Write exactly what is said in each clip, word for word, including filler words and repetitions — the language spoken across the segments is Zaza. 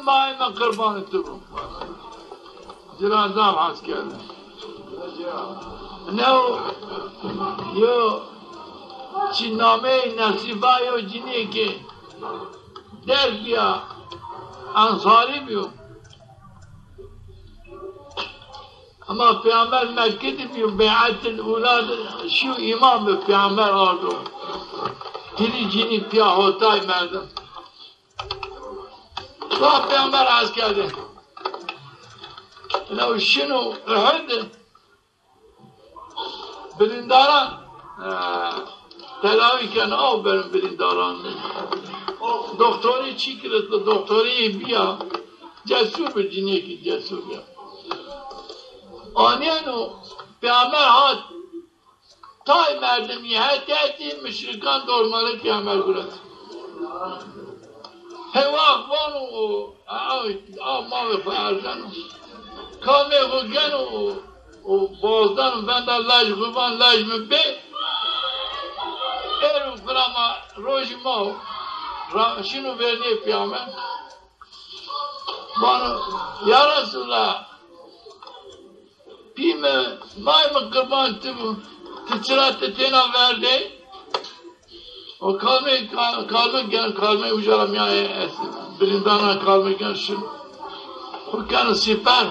Mayê mi qirbanê tu bo. Ci ra zaf hes kerde. New yo çi nameyê nesîba yo cinîyê ke derg bîya, ensarî bîyo. Ema Peyxamber Mekke de bîyo, bey'etil ula de şîyo îman bi, Peyxamber ardo. Tirî cinî pîya hotay merdim. Zaf Peyxamber hes kerde. Ina şino Uhud, birîndaran, e, telawî keno, aw berin birîndaran. Doktorî çî kirit, doktorî bîya, cesûr bi, cinîyekî cesûr bîya. Anîyeno, Peyxamber hat, tay merdimî, hetê hetî muşrîkan dormalê Peyxamber guret. Hê waxt vano o, a, a, a mavê xwu erzeno. Kamê xwu geno o, o bozdano, venda laj xwu van, laj mi bê. Êro firama rojî ma o. Ra-, şino vernîyê Peyxamber. Vano, ya Resulallah, pî mi, may mi qirban ti bo, ti çira ti têna verdê? O kalmê, ka-, kalmê gen, kalmê uca ra mîyanê est, birîndana kalmê gen şin. Xwu keno sîper,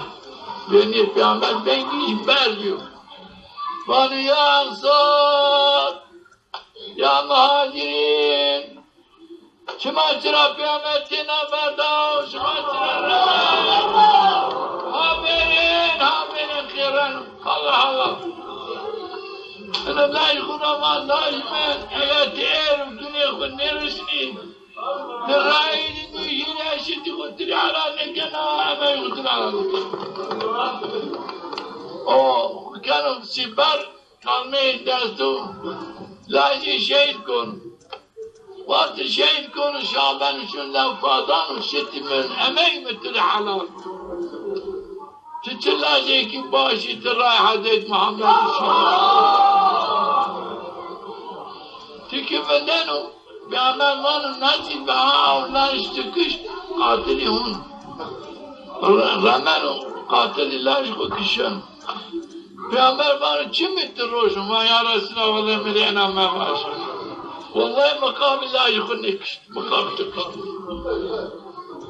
vernîyê Peyxamber, vengî jî berz bîyo. Vano, ya Ensar, ya Muhacirîn, şima çira Peyxamber têna verda, şima çira... Haberên, haberên xêren, Allah Allah. Ina laj xwu ra va, laj mi, eger ti êr û gunê xwu nêrişnî, ti rayîrî nû hîrê şitî xwu tirî helal nêkena, emey xwu tirî helal nêkena. O keno sîper, kalmeyê dest o, lajê şehîd kon. Wextê şehîd kon, şa beno şin lew fadan û şitî min, emey mi ti rê helal. Ti çi lajêkî başî ti ray Hezret Muhammed şî. Ti ki vindeno, Peyxamber vano, nesîbe ha ew laj ti kişt, qatilî hûn. Re-, remeno, qatilî laj xwu kişeno. Peyxamber vano, çimê ti roşn? Va, ya Resûlallah, wele mi rê ena mevaj. Wellahî miqabî lajê xwu nêkişt, miqabî tu kişt.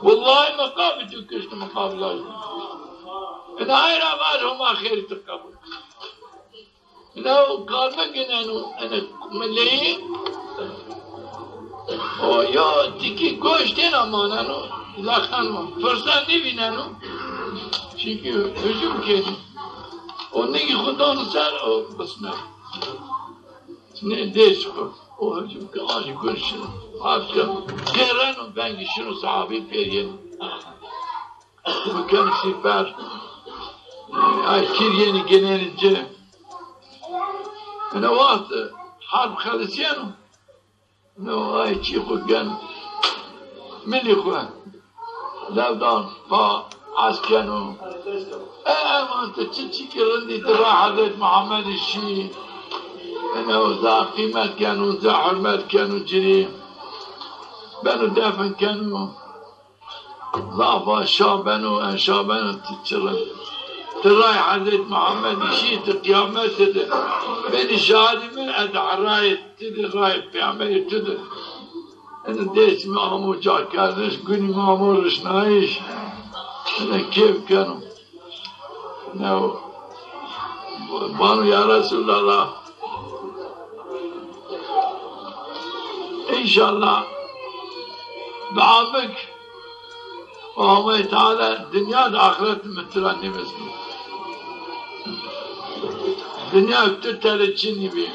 Wellahî miqabî tu kişt, miqabî lajê xwu nêkişt. Ina ay ra vaj, Homa xêrî tu qebul. Ina o kalme gineno, ene mileyî. O yo tikî goş têna maneno, lexen ma. Firsa nêvîneno. Çunkî hucum kenî. O nigî xwu dano ser, o bismer. Nê dêş xwu. O hucum ke, anî gur şino. Hafta qêreno, vengî şino, sahabî pêr yeno. Bikeno sîper. Ay kir yenî genenî ci. Ene wext herb xelisîyeno. No ay çî xwu gen, milî xwu lew dan, pa hes keno. E, eman ti çi çîkî rindî ti ra Hezret Muhammedî şî. Ene o za qîmet keno, za hurmet keno ci rê. Beno defn keno. Zaf a şa beno, en şa beno ti çi rind. Ti ray Hezret Muhammedî şî, ti qîyametî de. Benî şahidî min, ez herayê ti de, rayê peyxamberî tu de. Ene dêsî mi amo cakerdiş, gunî mi amo rişnayîş. Ene kêf keno. New, vano ya Resûlallah, înşallah dua bik, Homay Teala dinya de axiret mi tira nêvizno. Dinya tu tere çinî bî.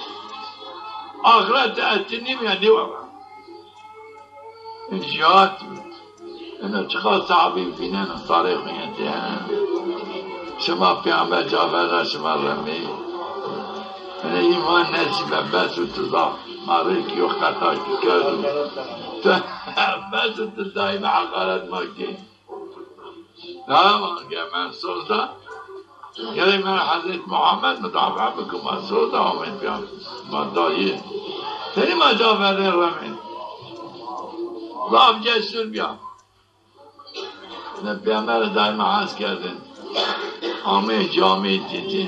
Axiret ez ti nîbîya nêweba. În jî hat. Ina çiqa sahabî vîneno sarê xwu yê de. Şima peyxamber ca verda, şima remê. Ina îman nesîbe, bes û tu zaf. Ma rêkî yo xeta kî kerdo. Bes û tu daîme heqaret ma kê. Tamam, ge men soz da. Gerek men Hezret Muhammed mudafaa bikim, ma soz da, amen piyan. Ma dayî. Senî ma ca verdê remê. Zaf cesur bîya. Pêxember daîma hes kerdin. Amê camî cicî.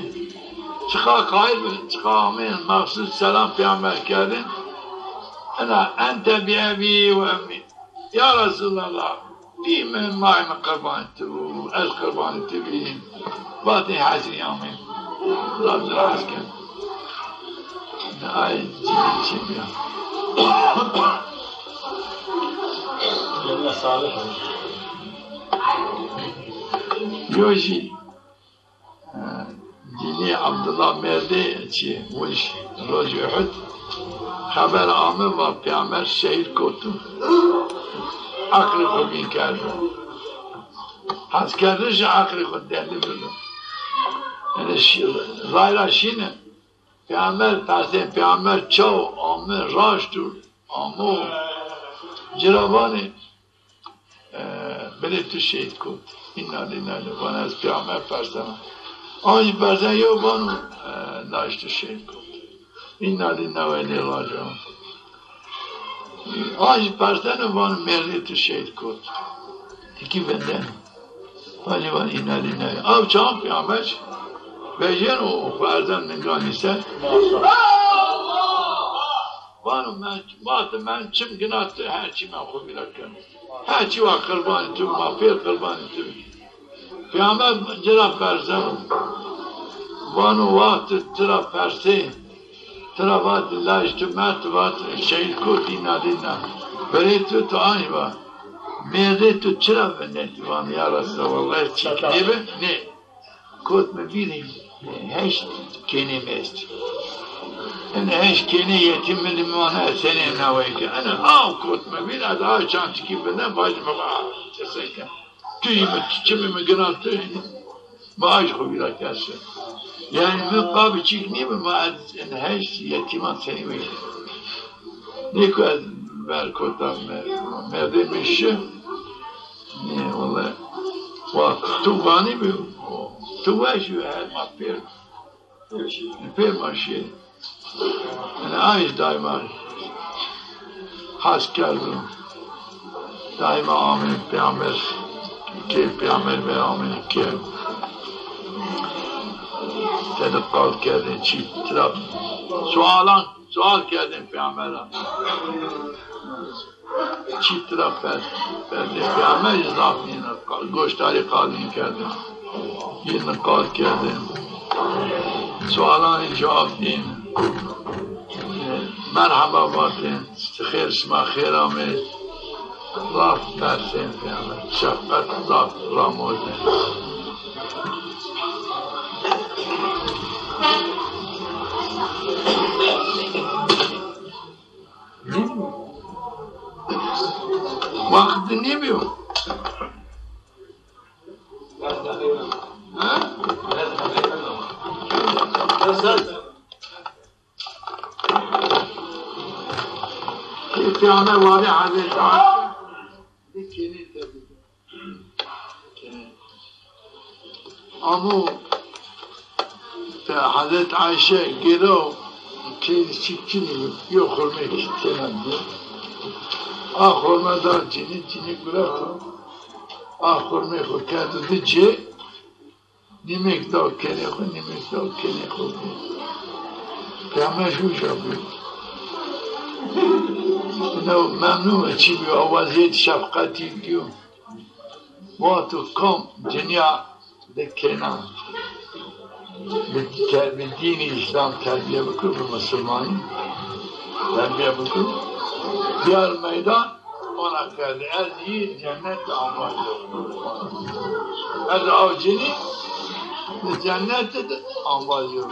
Çiqa qayîl bi, çiqa amê mexsûs selam pêxember kerdin. Ena ente bi ebî we ummî. Ya Resûlallah, pî mi, may mi qirbanê tu bû, ez qirbanê tu bî. Vatê hesrî amê. Zaf zaf hes kerd. Ay, çi, çi ya. Celle Salih. Yo jî, e, cinî Abdullah merdê çi, wiş, roj Uhud, xeber ame, va pêxember şehîd kotu. Eqlê xo vîn kerdo. Hes kerdiş eqlê xo delî bido. Yanî şi-, rayra şîne. Pêxember persê, pêxember çaw ame, raşt û amo. Ci ra vanê, e, binê tu şehîd kot. Înna lîllahî. Vana ez pêxember persena. An jî persena yew vano, e, lajê tu şehîd kot. Înna lîllahî we îleyhî raciûn. An jî perseno vano mêrdê tu şehîd kot. Tikî vindeno. Vacî van înna lîllahî. Aw çax pêxember vejeno û xo erzeno ninganî ser. Vano men, vate men çim gina tu, her çî men xo vîra keno. Her çî wa qirbanê tu, ma pêr qirbanê tu. Pêxember ci ra perseno. Vano wextê tu ra persê, tu ra vat lajê tu merd, vat şehîd kot, înna lîllahî. Verê tu, tu anî va. Mêrdê tu çira vindetî? Vano ya Resûlallah, wellahî çîk nêbi, nê. Kot mi vîrî, heşt kênê mi est. Ene heşt kênê yetîm mi limane, senê naweyke. Ene aw kot mi vîr, ez aw çantikî binde, bacî mi va, çeseke. Tu yî mi, çimê mi gina tu yî. Ma aj xo vîra kerse. Yanî mi qabî çîk nîbi, ma ez, ene heşt yetîman senî veyde. Nêko ez ver kota me-, mêrdê mi şi. Nê, wele. Wa tu vanî bi, tu weş bi, her ma pêr. Pêr ma şi. Yanî ay daîma hes kerdo. Daîma amê pêxember, kê pêxember ve amê kê. Tede qal kerdê çî tira. Sualan, sual kerdê pêxember ra. Çî tira per, perdê pêxember zaf nîne, goştarî qal nîkerdê. Yîne qal kerdê. Sualanê cewab dîne. Merheba vatê. Ti xêr, şima xêr amê. Zaf persên pêxember. Şefqet zaf ramozê. Wext nêbîyo. Ha? Peyxamber warê Hezretî Ayşe di kênê tebî. Amo te Hezret Ayşe gêro kênî çî çinî yo, yo xurmeyêk tena di. A xurme da cinî, cinî gureto. A xurmeyê xo kerdo di cê, nîmêk da kênê xo, nîmêk da kênê xo. Peyxamber uca bîyo. Ino memnun çî bîyo, a wezîyet şefqetî dîyo. Vato kam cinîya di kêna bi te-, bi dînî Îslam terbîye bikir, bi misilmanî terbîye bikir, biyar meydan, ona kerdî ez yî cennet de ambazî yo. Ez aw cinî di cennet de ambazî yo.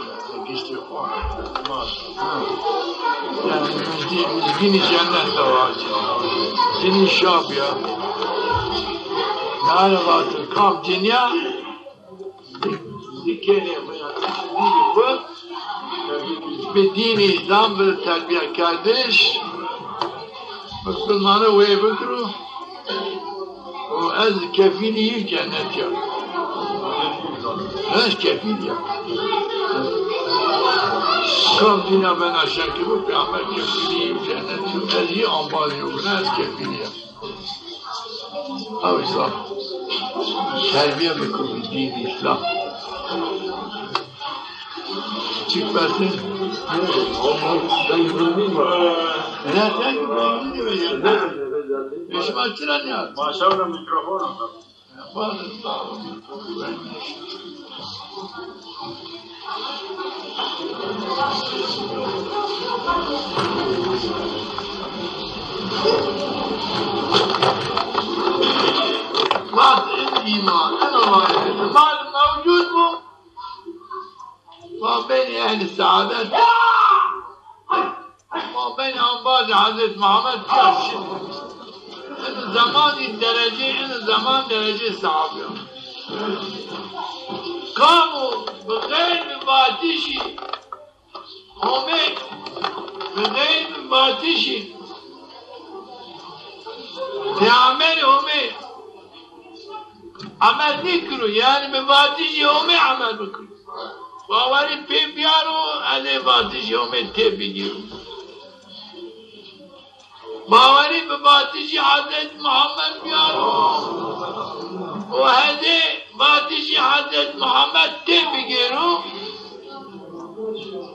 Giştî xo. Ha. Yanî mizgî-, mizgînî cennet de wa cinî. Cinî şa bîya. Nane vato kam cinîya di kênê xo ya, di kênê xo bi dînî Îslam bi terbîye kerdiş, misilmane wê bikiro. Û ez kefîlî yî cennet ya. Ez kefîl ya. Kam dîna bena şekî bo, peyxamber kefîlî yî cennet ya. Ez yî ambazî yo, ez kefîl ya. Ew zaf. Terbiye bikir bi dîn Îslam. Çıkmasın. Ne sen ki bağımlı diyor ya. Yaşıma çıra ne yaptın? Maşallah mikrofon. Bak, in îman, in Allah'ın, mal mevcud mu? Mabeynî ehlî saadet, mabeynî embazî Hezret Muhammed pîya şin. Ino zemanî derecê, ino zeman derecê sahabîyan. Kam o bi xeyr bi vatişî Homê bi xeyr bi vatişî Peyamberî Homê emel nêkiro, yanî bi vatişî Homê emel bikiro. Bawerî pê biyaro, ez ê vatişî Homê têbigêro. Bawerî bi vatişî Hezret Muhammed biyaro û ez ê vatişî Hezret Muhammed têbigêro.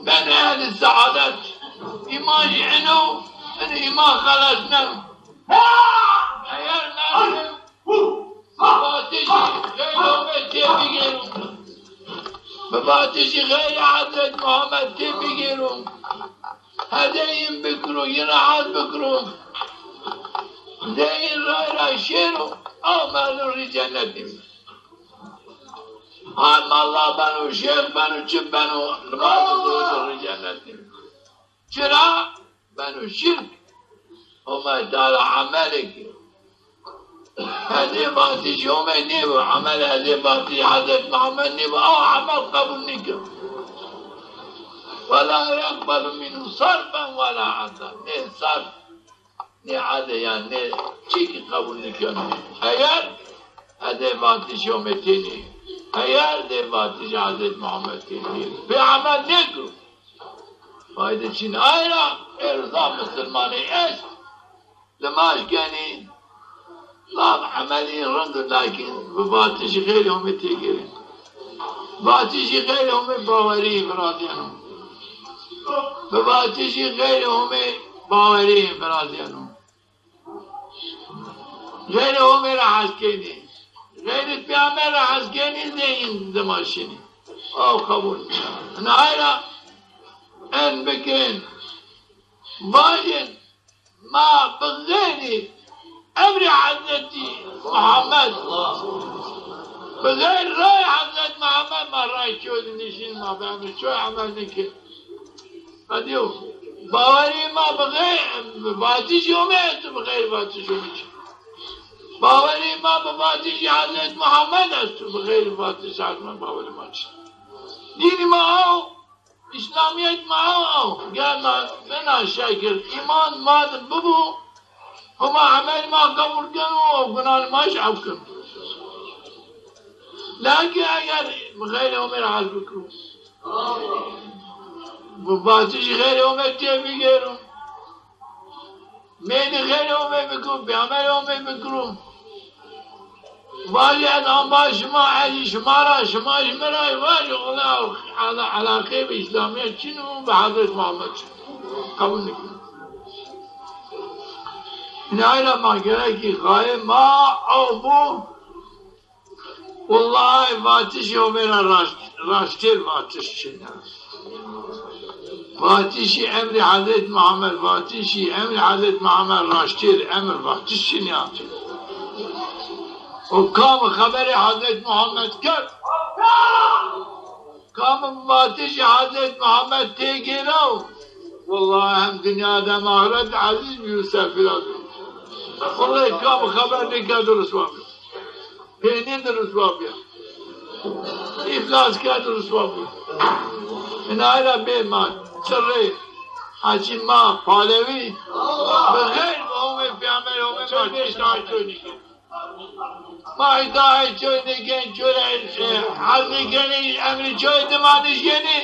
Ben ehlî saadet. Îman jî ino, in îman xelas neno. Eger merdim bi vatişî xeyrê Homê têbigêro, bi vatişî xeyrê Hezret Muhammed têbigêro, hezê yin bikiro, yin rehet bikiro, zê yin ray ra şêro, aw merdim rî cennetî. Ha malla beno, şêx beno, çi beno, nimaz rî cennetî. Çira? Beno şirk. Homay Teala emelê ki. Hezê vatişî Homê nêbo, emel hezê vatişî Hezret Muhammed nêbo, aw emel qebul nêkeno. Ve la yeqbelu minhu sarfen ve la adlen. Nê sarf, nê adle, yanî nê çîkî qebul nêkeno. Eger hezê vatişî Homê tênê, eger zê vatişî Hezret Muhammed tênê, pê emel nêkiro. Fayde çin. Ay ra êro zaf misilmanê est. Nimaj kenî, zaf emelî rind o, lakin bi vatişî xeyrê Homê têgêrên. Vatişî xeyrê Homê bawerî virazîyeno. Bi vatişî xeyrê Homê bawerî virazîyeno. Xeyrê Homê ra hes kenî. Xeyrê Peyamber ra hes kenî, zê yin dima şinî. Aw qebul. Nay ra en bikin. Vajin, ma bi xeyrî emrî Hezretî Muhammed, bi xeyr ray Hezret Muhammed ma ray ço de nişin, ma bi emrî ço emel nêkin. Hadi yo. Bawerî ma bi xeyr, bi vatişî Homê esto, bi xeyr vatişî Homê çin. Bawerî ma bi vatişî Hezret Muhammed esto, bi xeyr vatişî Hezret Muhammed bawerî ma çin. Dînî ma aw, Îslamîyet ma aw aw. Ger ma bena şekil, îman ma de bibo, Homa emelî ma qebul keno û gunanê ma jî ef keno. Lakin eger bi xeyrê Homê ra hes bikiro, bi vatişî xeyrê Homê têbigêro, mênî xeyrê Homê bikiro, peyamberê Homê bikiro, vajî ez amba şima, ez jî şima ra, şima jî mi ra, vajî ola ala-, eleqê bi Îslamîyet çin û bi Hezret Muhammed çin. Qebul nêkeno. Inay ra ma gerekî xayê ma ew bo, wellahî vatişî Homê ra raşt-, raştêr vatiş çin a. Vatişî emrî Hezret Muhammed, vatişî emrî Hezret Muhammed raştêr emir vatiş çin a. O kam xeberê Hezret Muhammed kerd, kam bi vatişî Hezret Muhammed têgêraw, wellahî hem dinya de hem axiret de ezîz bîyo, serfîraz bîyo. Wellahî kam xeber nêkerdo riswa bîyo. Peynî de riswa bîya. Îflas kerd, riswa bî. Inay ra bê ma çirê, heçî ma Palewî, bi xeyr bi Homê peyamberê Homê ma çi îtaet ço nêkenî. Ma îtaet ço nêkenî, ço rê, e, hez nêkenî, emrî çoyê dima nişkenî.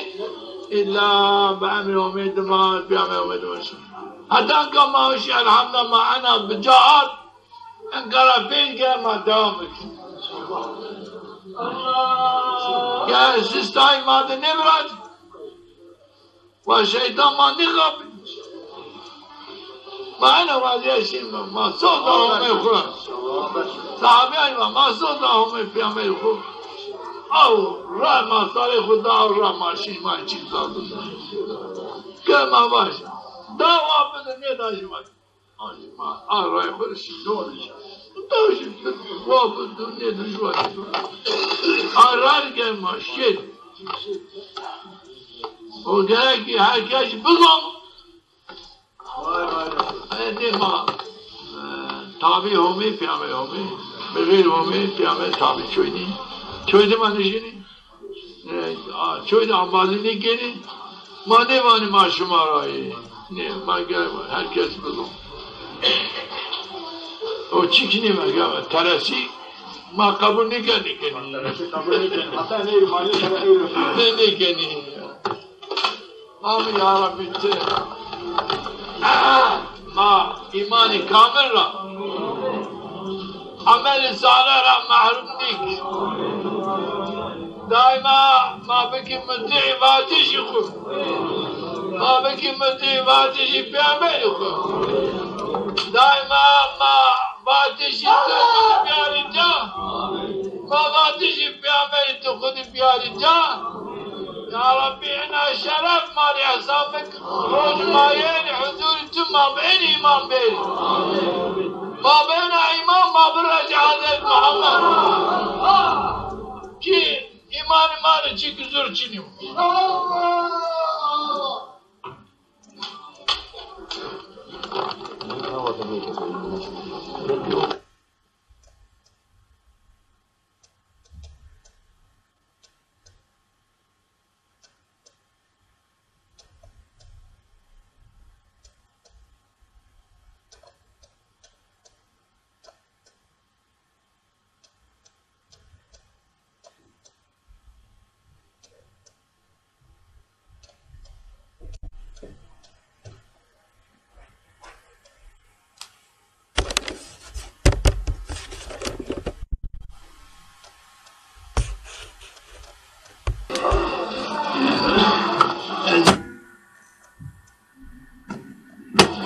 Îlla bi emrê Homê dima, peyamberê Homê dima şin. Heta ka ma şî, elhamdulillah, ma ena bi ca ard. Enqera peyl ke ma dewam bikin. Ya siz tay ma de nêvirazî. Wa şeytan ma nêxapî. Ma ena vazîya şîn ma, ma soz da Homê xwu. Sahabîyan va ma soz da Homê peyamberî xwu. Aw ra ma sarê xwu da, aw ra ma şîn ma çî zazin. Ke ma vaj. Da wa bide nêda jî vaj. Ma a ray xwu şî dor. Da jî wa bide nêda jî vaj. A ray ke ma şî. O gerek ki herkes bizon. Ê, nê ma, e, tabî Homê, peyamê Homê, bi xêr Homê, peyamê tabî çoy nî. Çoy de ma nişinî. E, a, çoy de ambazî nêkenî. Ma nêvanî ma şima ra yê. Nê, ma ger, herkes bizon. O çîk nî ma ger, teresî ma qebul nêkenî, nêkenî. Teresî qebul nêkenî. Hata nê, ma nê, nê, nê. Amin ya Rabbi ti. Ma îmanî kamil ra, emelî salih ra mehrûm nîk. Daîma ma bikî mutî vatişî xwu. Ma bikî mutî vatişî peyamberî xwu. Daîma ma vatişî tu xwu de biyarî ca. Ma vatişî peyamberî tu xwu de biyarî ca. Ya Rabbî, ena şeref ma rê îhsan bik. Roj ma yenî huzûrî tu ma bi ena îman bêrî. Ma bi ena îman ma birece Hezret Muhammed. Ki îmanî ma rê çîk zûr çinî yo.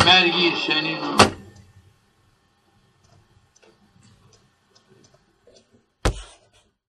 Mergî senîn o,